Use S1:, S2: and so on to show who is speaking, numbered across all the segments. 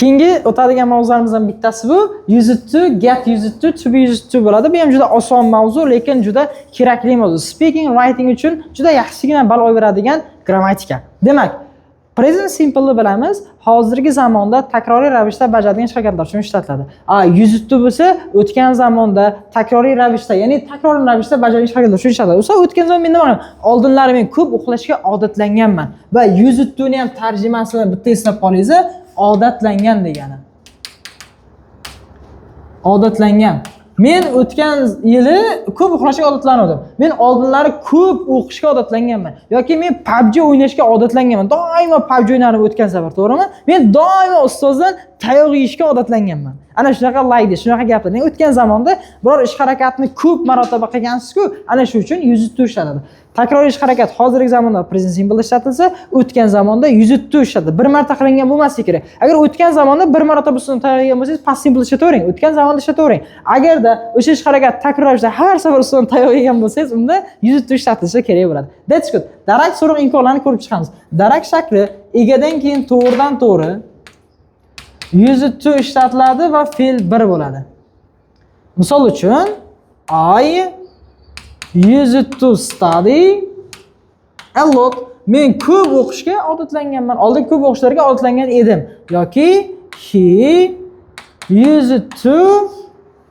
S1: Keyingi o'tadigan mavzularimizdan bittasi bu used to, get used to be used to bo'ladi. Bu ham juda oson mavzu, lekin juda kerakli mavzu. Speaking, writing uchun juda yaxshigina ball olib grammatika. Demak, present simple'ni bilamiz, hozirgi zamonda takroriy ravishda bajaradigan ish harakatlar uchun ishlatiladi. A used to bo'lsa, o'tgan zamonda takroriy ravishda, ya'ni takroriy ravishda bajaradigan ish harakatlar uchun ishlatiladi. O'sha o'tgan zamon men nima qilaman? Oldinlari men ko'p uxlashga odatlanganman va used to'ni ham tarjimasini bitta eslab qolingiz, odatlangan degani. Odatlangan. Men o'tgan yili ko'p uxlashga odatlanuvdim. Men oldinlari ko'p o'qishga odatlanganman yoki men PUBG o'ynashga odatlanganman. Doimo PUBG o'ynardim o'tgan safar, to'g'rimi? Men doimo ustozdan tayoq yeyishga odatlanganman. Ana shunaqa laydi, shunaqa gaplar. Yani o'tgan zamonda biror ish harakatni ko'p marotaba qilgansiz-ku, ana shu uchun used to ishlatiladi. Takroriy ish harakat hozirgi zamonda present simple ishlatilsa, o'tgan zamonda used to ishlatiladi. Bir marta qilingan bo'lmasligi kerak. Agar o'tgan zamonda bir marotaba ustidan tayoq yegan bo'lsangiz, past simple ishlatavering, o'tgan zamonda ishlatavering. Agarda o'sha ish harakat takror ravishda har safar ustidan tayoq yegan bo'lsangiz, unda used to ishlatilishi kerak bo'ladi. That's good. Darak, so'roq, inkorlarni ko'rib chiqamiz. Darak shakli egadan keyin to'g'ridan to'g'ri used to ishlatiladi va fe'l bir bo'ladi. Misol uchun, I used to study a lot. Men ko'p o'qishga odatlanganman. Oldin ko'p o'qishlarga odatlangan edim. Yoki he used to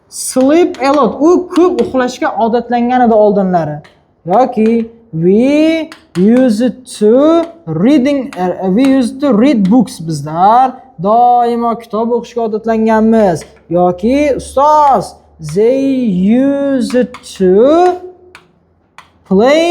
S1: sleep a lot. U ko'p uxlashga odatlangan edi oldinlari. Yoki we used to read books. Bizlar doimo kitob o'qishga odatlanganmiz. Yoki ustoz, they used to play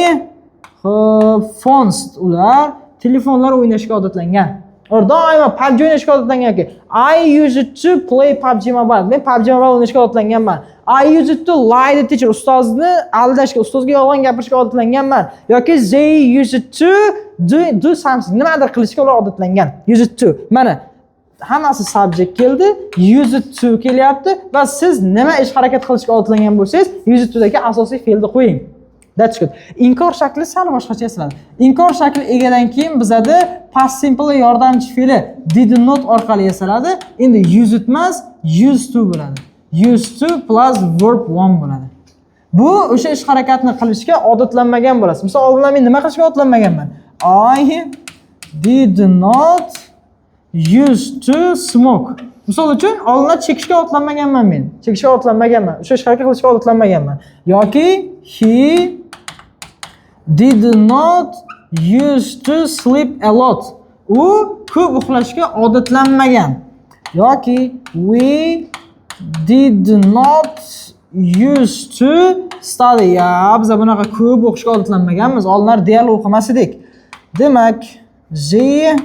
S1: phones. Ular telefonlar o'ynashga odatlangan. Ular doimo PUBG o'ynashga odatlangan yoki I used to play PUBG Mobile. Men PUBG Mobile o'ynashga odatlanganman. I used to lie the teacher. Ustozni aldashga, ustozga yolg'on gapirishga odatlanganman. Yoki they used to do something. Nimadir qilishga ular odatlangan. Used to. Mana hammasi subject keldi, used to kelyapti va siz nima ish harakat qilishga odatlangan bo'lsangiz, used to'dagi asosiy fe'lni qo'ying. That's good. Inkor shakli sal boshqacha yasaladi. Inkor shakli egadan keyin bizada past simple yordamchi fe'li did not orqali yasaladi. Endi used emas, used to bo'ladi. Used to plus verb 1 bo'ladi. Bu o'sha ish harakatni qilishga odatlanmagan bo'lasiz. Misol, oldindan men nima qilishga odatlanmaganman? I did not used to smoke. Misol uchun, oldindan chekishga odatlanmaganman men. Chekishga odatlanmaganman. O'sha ish harakat qilishga odatlanmaganman. Yoki he did not used to sleep a lot. U ko'p uxlashga odatlanmagan. Yoki we did not used to study. Ya, biz bunaqa ko'p o'qishga odatlanmaganmiz. Oldinlar deyarli o'qimas edik. Demak, they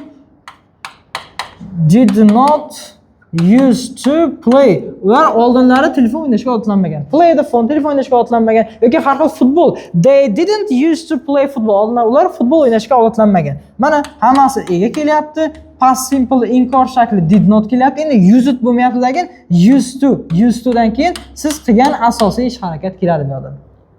S1: did not used to play. Ular oldinlari telefon o'ynashga odatlanmagan. Play the phone, telefon o'ynashga odatlanmagan yoki har xil futbol. They didn't used to play football. Oldinlar ular futbol o'ynashga odatlanmagan. Mana hammasi ega kelyapti. Past simple inkor shakli did not kelyapti. Endi used bo'lmayapti, lekin used to, used to dan keyin siz qilgan asosiy ish harakat keladi bu yerda.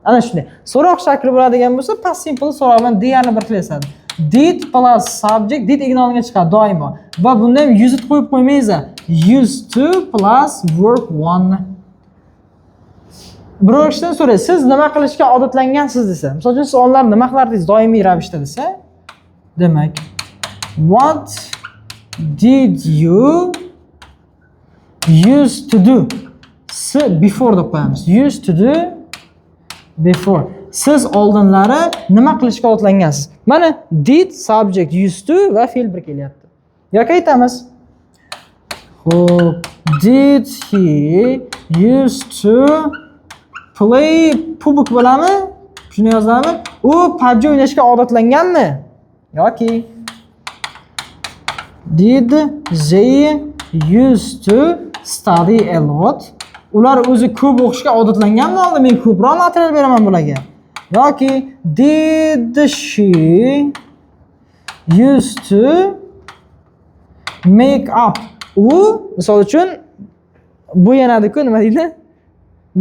S1: Ana shunday. So'roq shakli bo'ladigan bo'lsa, past simple so'roq bilan deyarli bir xil yasaladi. Did plus subject, did egani oldinga chiqadi doimo. Va bunda ham used qo'yib qo'ymaysiz. Used to plus verb 1. Biror kishidan so'raysiz, siz nima qilishga odatlangansiz desa. Misol uchun, siz oldinlar nima qilardingiz doimiy ravishda desa, demak, what did you used to do? S before deb qo'yamiz. Used to do before. Siz oldinlari nima qilishga odatlangansiz? Mana did, subject, used to va fe'l bir kelyapti. Yoki aytamiz. Xo'p, did he used to play PUBG bo'ladimi? Shuni yozadimi? U PUBG o'ynashga odatlanganmi? Yoki did they used to study a lot? Ular o'zi ko'p o'qishga odatlanganmi oldin? Men ko'proq material beraman bularga. Yoki did she used to make up? U misol uchun bo'yanadi-ku, nima deydi?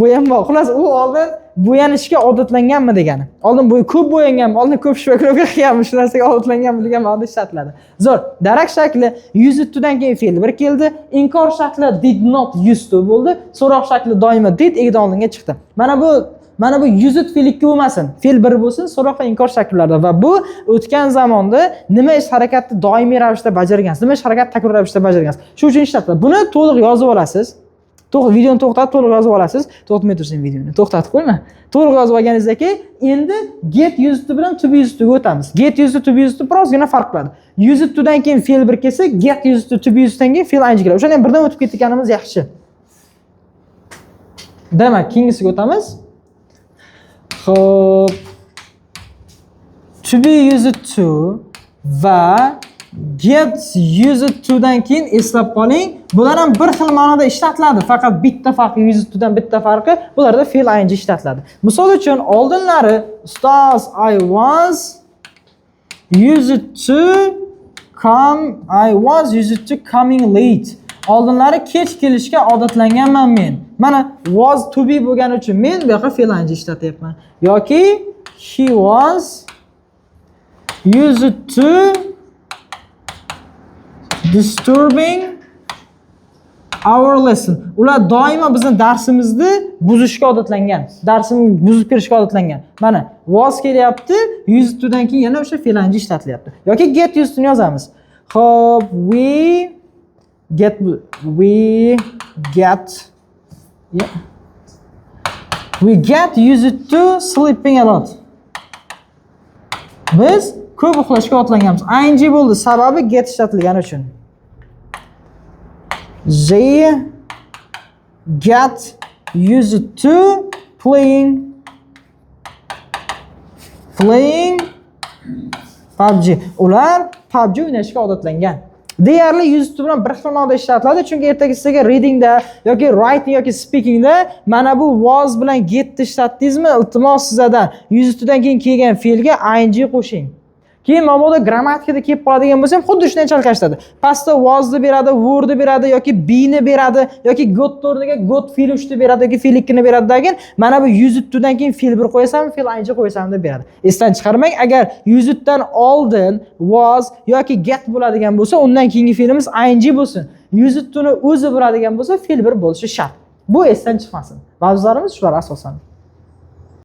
S1: Bo'yanmoq. Xullas, u oldin Bo'yanishga odatlanganmi degani. Oldin bo'y ko'p bo'yanganmi, oldin ko'p шпаклёвка qilganmi, shu narsaga odatlanganmi degan ma'noda ishlatiladi. Zo'r. Darak shakli used to'dan keyin fe'l bir keldi. Inkor shakli did not used to bo'ldi. So'roq shakli doimo did egidan oldinga chiqdi. Mana bu used fe'l ikki bo'lmasin. Fe'l bir bo'lsin, so'roq va inkor shakllarida va bu o'tgan zamonda nima ish harakatni doimiy ravishda bajargansiz, nima ish harakatni takror ravishda bajargansiz. Shu uchun ishlatiladi. Buni to'liq yozib olasiz. To'liq videoni to'xtatib, to'liq yozib olasiz. To'xtatmay tursin videoni. To'xtatib qo'yma. To'liq yozib olganingizdan keyin endi get used to bilan to be used to ga o'tamiz. Get used to, to be used to birozgina farq qiladi. Used to dan keyin fe'l bir kelsa, get used to, to be used dan keyin fe'l ing keladi. O'shani ham birdan o'tib ketganimiz yaxshi. Demak, keyingisiga o'tamiz. Xo'p. To be used to va get used to dan keyin, eslab qoling, bular ham bir xil ma'noda ishlatiladi. Faqat bitta farqi, used to dan bitta farqi, bularda fe'l ing ishlatiladi. Misol uchun, oldinlari, ustoz, I was used to coming late. Oldinlari kech kelishga odatlanganman men. Mana was to be bo'lgani uchun men bu yoqqa fe'l ing ishlatyapman. Yoki he was used to disturbing our lesson. Ular doimo bizni darsimizni buzishga odatlangan. Darsimizni buzib kirishga odatlangan. Mana was kelyapti, used to dan keyin yana o'sha fe'l ing ishlatilyapti. Yoki get used to ni yozamiz. Xo'p, we get, yeah. We get used to sleeping a lot. Biz ko'p uxlashga odatlanganmiz. Ing bo'ldi, sababi get ishlatilgani uchun. They get used to playing PUBG. Ular PUBG o'ynashga odatlangan. Deyarli used to bilan bir xil ma'noda ishlatiladi, chunki ertaga sizga readingda yoki writing yoki speakingda mana bu was bilan getni ishlatdingizmi, iltimos sizlardan used to'dan keyin kelgan fe'lga ing qo'shing. Keyin mabodo grammatikada kelib qoladigan bo'lsa ham, xuddi shunday chalkashtadi. Pastda wasni beradi, were'ni beradi yoki be'ni beradi yoki got o'rniga got fe'l uchni beradi yoki fe'l ikkini beradi. Keyin mana bu used to'dan keyin fe'l bir qo'yasanmi, fe'l ing qo'yasanmi deb beradi. Esdan chiqarmang, agar used dan oldin was yoki get bo'ladigan bo'lsa, undan keyingi fe'limiz ing bo'lsin. Used to'ni o'zi bo'ladigan bo'lsa, fe'l bir bo'lishi shart. Bu esdan chiqmasin. Mavzularimiz shular asosan.